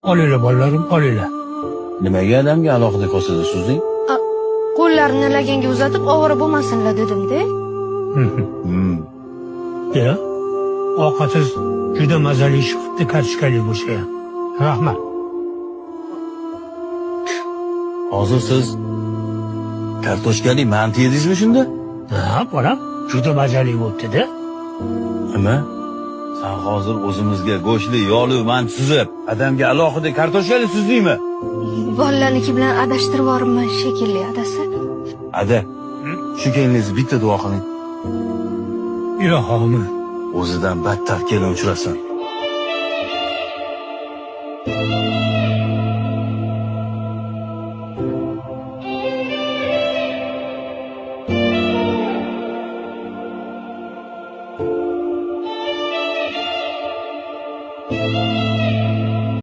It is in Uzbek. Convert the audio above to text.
Olinglar, bolalarim, olinglar. Nimaga adamga alohida kosada suzding? Qo'llarini laganga uzatib ovora bo'lmasinlar dedim-da. Ya, ovqatingiz juda mazali chiqibdi, kartoshkali bo'lsa ham. Rahmat. Hozir siz kartoshkali manti yedingizmi shunda? Ha, bolam, juda mazali bo'libdi-da. Nima? San hozir o'zimizga go'shtli, yog'li manti suzib, adamga alohida kartoshkali suzdingmi? Bolalarniki bilan adashtirib yuboribman shekilli, adasi. Ada, shu keliningizni bitta duo qiling. Ilohim. O'zidan battar kelin uchrasin.